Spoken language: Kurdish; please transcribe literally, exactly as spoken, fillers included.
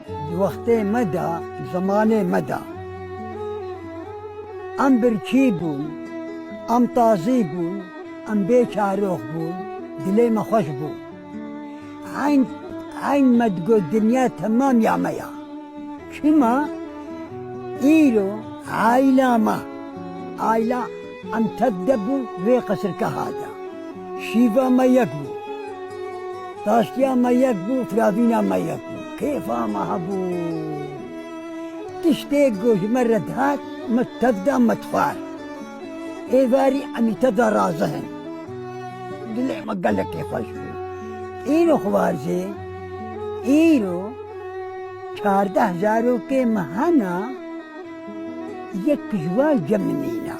Di wextê me de, di zemanê me de, em birçî bûn, em tazî bûn, em bê çarox bûn, dilê me xweş bû. Eyn, eyn me digot dinya temam ya me ya. Çima? Îro aîla me, aîla em tev de bûn vê qesirgeha de. Şîva me yek bû. Taştiya me yek bû, firavîna me yek bû. Kêfa me hebû. Tiştê ku ji me re dihat, me tev de me dixwar. Êvarî em î tev de razih in. Dilê me gelekî xweş bû. Îro xwarzê, îro çardeh zarokê me hene, yek ji wan cem min nîne.